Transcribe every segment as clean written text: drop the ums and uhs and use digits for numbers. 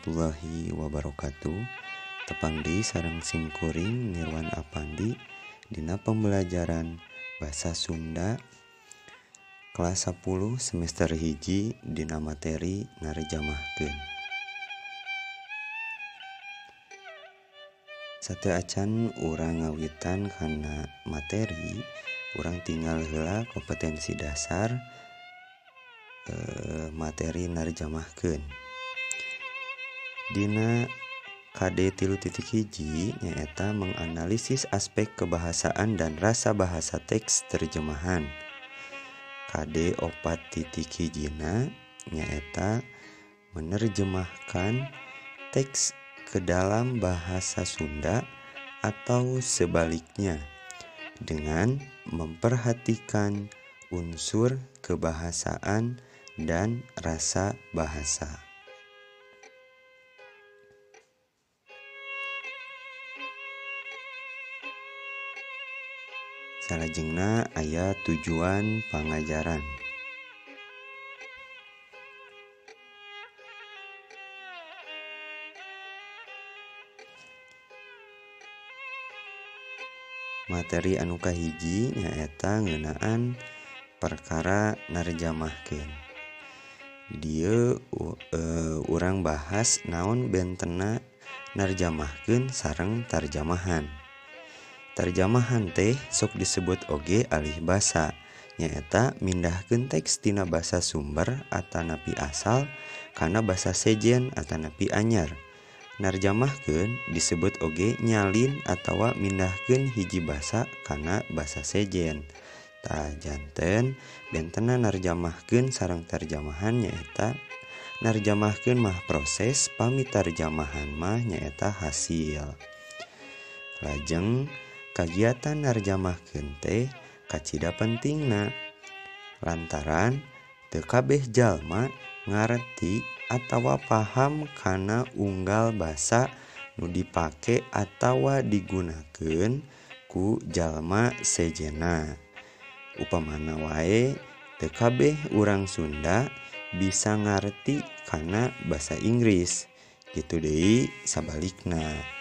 warahmatullahi wabarakatuh. Tepang deui sareng simkuring Nirwan Apandi dina pembelajaran Basa Sunda kelas 10 semester 1 dina materi narjamahkeun. Sateuacan urang ngawitan kana materi, urang tinggal heula kompetensi dasar materi narjamahkeun. Dina KD 3.1 nyaeta menganalisis aspek kebahasaan dan rasa bahasa teks terjemahan. KD 4.1 nyaeta menerjemahkan teks ke dalam bahasa Sunda atau sebaliknya dengan memperhatikan unsur kebahasaan dan rasa bahasa. Salajengna aya tujuan pangajaran. Materi anu kahiji nyaeta ngeunaan perkara narjamahkeun. Dieu urang bahas naon bentena narjamahkeun sareng tarjamahan. Tarjamahan teh sok disebut oge alih basa, nyaeta mindahkeun teks tina basa sumber atanapi asal kana basa sejen atanapi anyar. Narjamahkeun disebut oge nyalin atawa mindahkeun hiji basa kana basa sejen. Tah janten bentena narjamahkeun sareng tarjamahan nyaeta narjamahkeun mah proses, pami tarjamahan mah nyaeta hasil. Lajeng kagiatan narjamahkeun teh kacida pentingna lantaran teu kabeh jalma ngarti atawa paham kana unggal basa nu dipake atawa digunakeun ku jalma sejenna. Upamana wae teu kabeh urang Sunda bisa ngarti kana basa Inggris, kitu deui sabalikna.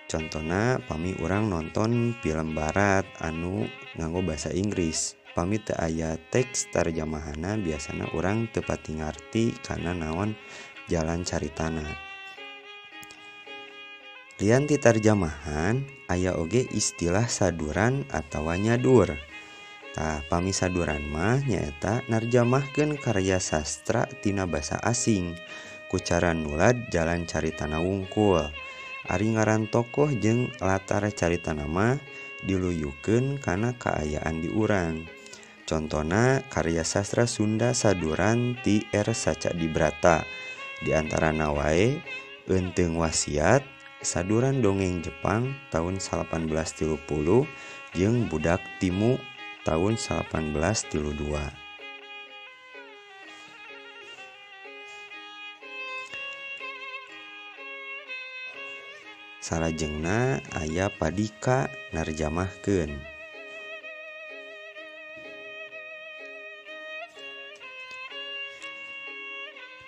Contona pami urang nonton film barat anu nganggo basa Inggris, pami teu aya teks tarjamahana biasana urang teu pati ngarti kana naon jalan caritana. Lian ti tarjamahan aya oge istilah saduran atawa nyadur. Tah pami saduran mah nyaeta narjamahkeun karya sastra tina basa asing ku cara nulad jalan caritana wungkul. Ari ngaran tokoh jeung latar caritana mah diluyukeun kana kaayaan di urang. Contona karya sastra Sunda saduran ti R. Sacadibrata, di antarana wae Eunteung Wasiat, saduran dongeng Jepang tahun 1830 jeung Budak Timu tahun 1832. Salajengna aya padika narjamahkeun.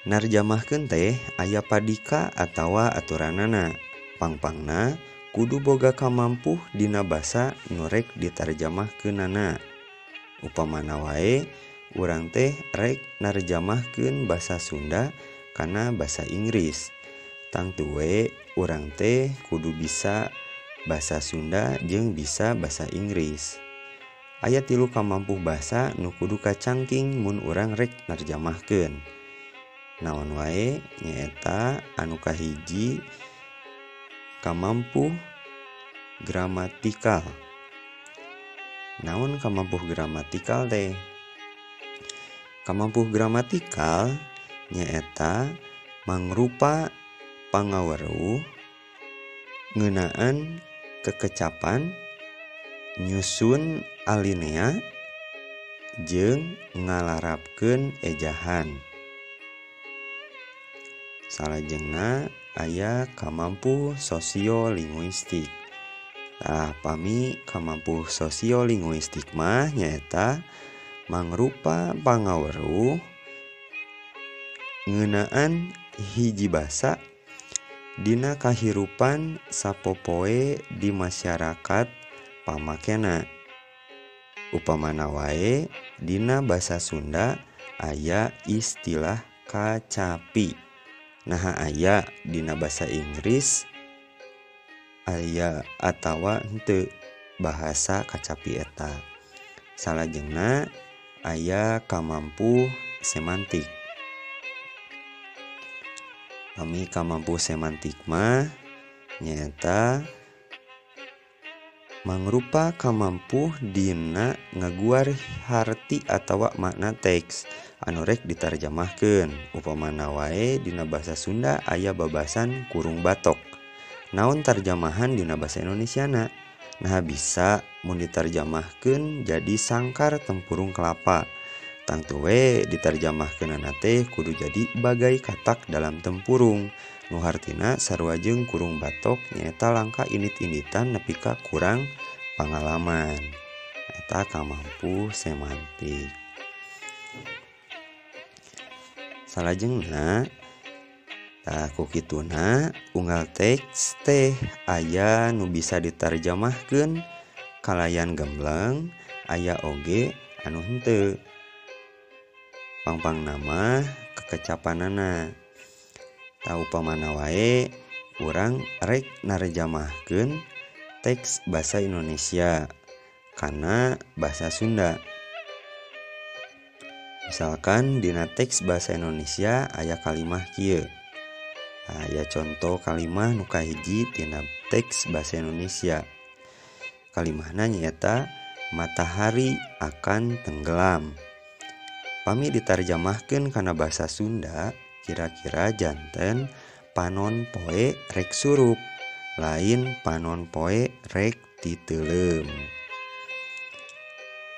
Narjamahkeun teh aya padika atawa aturanana. Pangpangna kudu boga kamampuh dina basa nu rek ditarjamahkeunana. Upamana wae urang teh rek narjamahkeun basa Sunda kana basa Inggris. Tangtu we urang teh kudu bisa basa Sunda jeung bisa basa Inggris. Aya tilu kamampuh basa nu kudu kacangking mun urang rek narjamahkeun. Naon wae nyaeta anu kahiji kamampuh gramatikal. Naon kamampuh gramatikal teh? Kamampuh gramatikal nyaeta mangrupa pangaweruh ngeunaan kekecapan, nyusun alinea jeung ngalarapkeun ejahan. Salajengna aya kamampuh sosiolinguistik. Tah pami kamampuh sosiolinguistik mah nyaeta mangrupa pangaweruh ngeunaan hiji basa dina kahirupan sapopoe di masyarakat pamakena. Upamana wae dina basa Sunda aya istilah kacapi. Naha aya dina basa Inggris aya atawa henteu bahasa kacapi eta. Salajengna aya kamampu semantik. Pami kamampu semantik mah nyaeta mangrupa kamampu dina ngaguar harti atawa makna teks anu rek ditarjamahkeun. Upamana wae dina basa Sunda aya babasan kurung batok. Naon tarjamahan dina basa Indonesiana? Nah bisa mun ditarjamahkeun jadi sangkar tempurung kelapa. Tangtu we ditarjamahkeunana teh kudu jadi bagai katak dalam tempurung. Nu hartina sarua jeung kurung batok nyaeta langka indit-inditan nepi ka kurang pangalaman. Eta kamampu semantik. Salajengna tah ku kituna unggal teks teh aya nu bisa ditarjamahkeun kalayan gembleng, aya oge anu henteu. Pangpang nama kekecapanana. Tah upamana wae urang rek narjamahkeun teks basa Indonesia kana basa Sunda. Misalkan dina teks bahasa Indonesia aya kalimah kieu. Aya contoh kalimah nu kahiji tina teks bahasa Indonesia. Kalimahna nyaeta matahari akan tenggelam. Pami ditarjamahkeun kana basa Sunda kira-kira janten panon poe rek surup, lain panon poe rek titeuleum.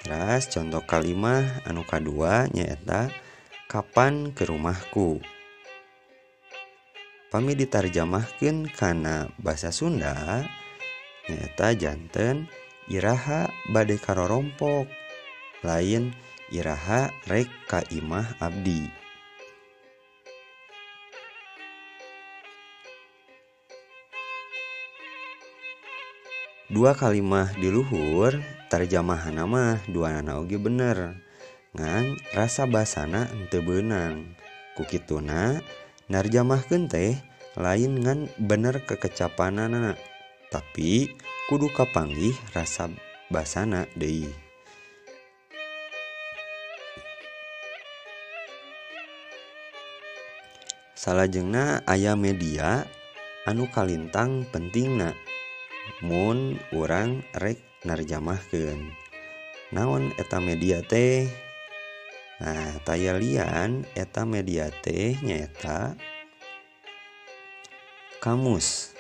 Teras contoh kalimah anu kadua nyaeta kapan ke rumahku. Pami ditarjamahkeun kana basa Sunda nyaeta janten iraha bade karorompok, lain iraha rek ka imah abdi. Dua kalimah di luhur tarjamahanna mah duanana oge bener, ngan rasa basana henteu beunang. Ku kituna narjamahkeun teh lain ngan bener kekecapanana, tapi kudu kapanggih rasa basana deui. Salajengna aya media anu kalintang pentingna mun urang rek narjamahkeun. Naon eta media teh? Nah, taya lian eta media teh nyaeta kamus.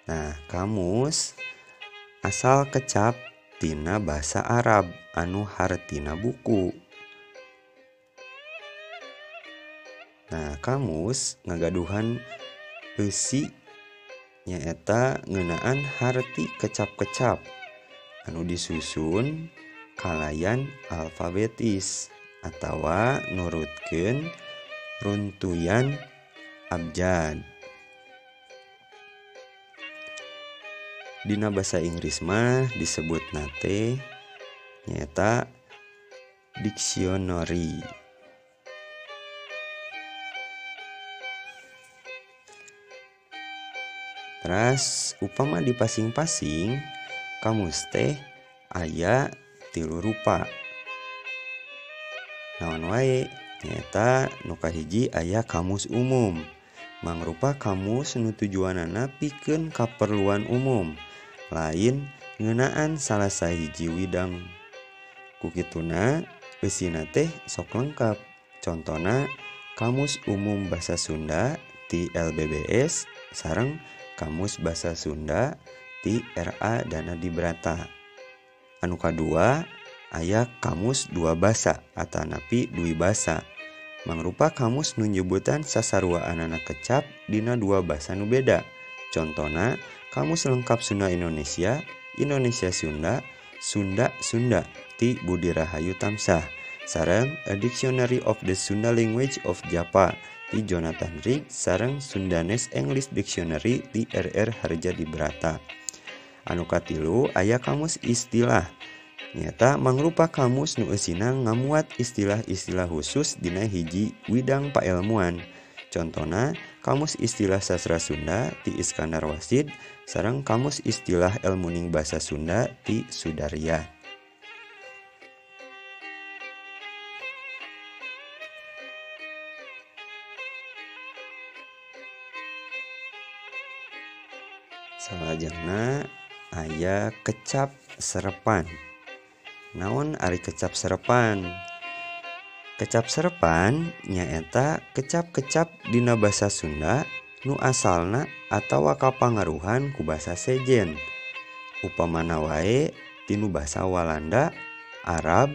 Nah, kamus asal kecap tina basa Arab anu hartina buku. Nah, kamus ngagaduhan eusi nyaeta ngeunaan harti kecap-kecap anu disusun kalayan alfabetis atawa nurutkeun runtuyan abjad. Dina basa Inggris mah disebutna teh nyaeta dictionary. Teras upama dipasing-pasing kamus teh aya tilu rupa. Naon wae? Nyaeta nu kahiji aya kamus umum. Mangrupa kamus nu tujuanana pikeun kaperluan umum, lain ngeunaan salah sahiji widang. Ku kituna eusina teh sok lengkap. Contona Kamus Umum Basa Sunda ti LBBS sareng Kamus Basa Sunda ti RA Danadibrata. Anu kadua aya kamus dua basa atanapi dwi basa. Mangrupa kamus nu nyebutan sasaruaanana kecap dina dua basa nu beda. Contona Kamus Lengkap Sunda Indonesia, Indonesia Sunda, Sunda Sunda ti Budi Rahayu Tamsah sareng A Dictionary of the Sunda Language of Java ti Jonathan Rigg sareng Sundanese English Dictionary ti RR Harjadibrata. Anu katilu aya kamus istilah. Nyata mangrupa kamus nu eusina ngamuat istilah-istilah khusus dina hiji widang paelmuan. Contona kamus istilah sastra Sunda ti Iskandar Wasid sareng kamus istilah elmuning basa Sunda ti Sudarya. Salajengna aya kecap serepan. Naon ari kecap serepan? Kecap serepan nyaeta kecap-kecap dina basa Sunda nu asalna atawa kapangaruhan ku basa sejen. Upamana wae tinu basa Walanda, Arab,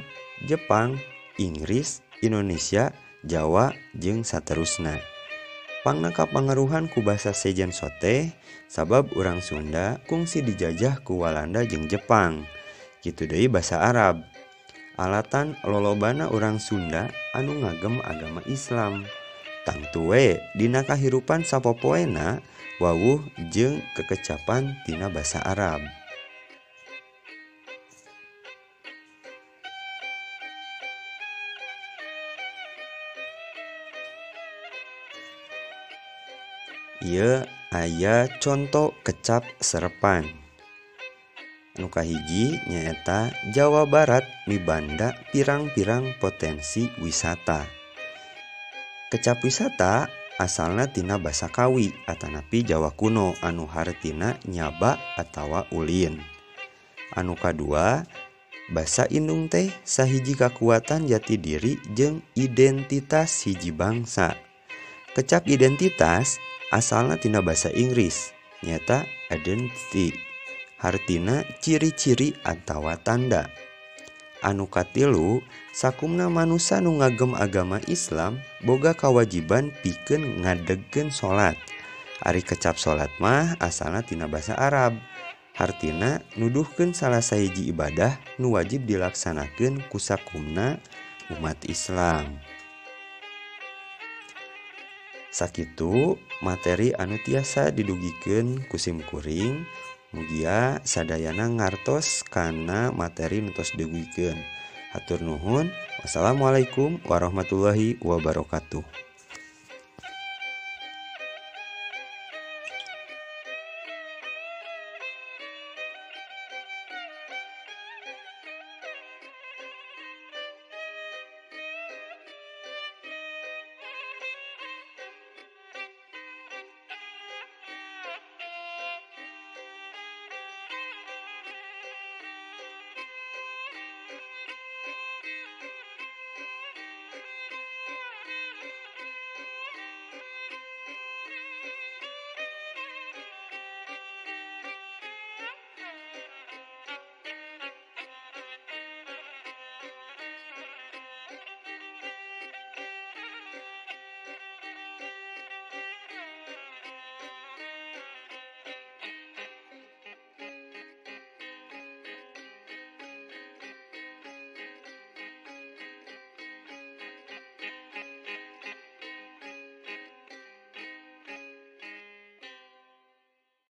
Jepang, Inggris, Indonesia, Jawa jeung saterusna. Pangna kapangaruhan ku basa sejen sote sabab urang Sunda kungsi dijajah ku Walanda jeung Jepang. Kitu deui basa Arab. Alatan lolobana urang Sunda anu ngagem agama Islam. Tangtu we dina kahirupan sapopoena wawuh jeung kekecapan tina basa Arab. Ieu aya conto kecap serepan. Nu kahiji nyaeta Jawa Barat mibanda pirang-pirang potensi wisata. Kecap wisata asalna tina basa Kawi atanapi Jawa kuno anu hartina nyaba atawa ulin. Anu kadua, basa indung teh sahiji kakuatan jati diri jeung identitas hiji bangsa. Kecap identitas asalna tina basa Inggris nyaeta identity, hartina ciri-ciri atawa tanda. Anu katilu, sakumna manusa nu ngagem agama Islam boga kawajiban pikeun ngadegkeun salat. Ari kecap salat mah asalna tina basa Arab, hartina nuduhkeun salah sahiji ibadah nu wajib dilaksanakeun ku sakumna umat Islam. Sakitu materi anu tiasa didugikeun ku sim kuring. Mugia sadayana ngartos kana materi nu tos didugikeun. Hatur nuhun. Wassalamualaikum warahmatullahi wabarakatuh.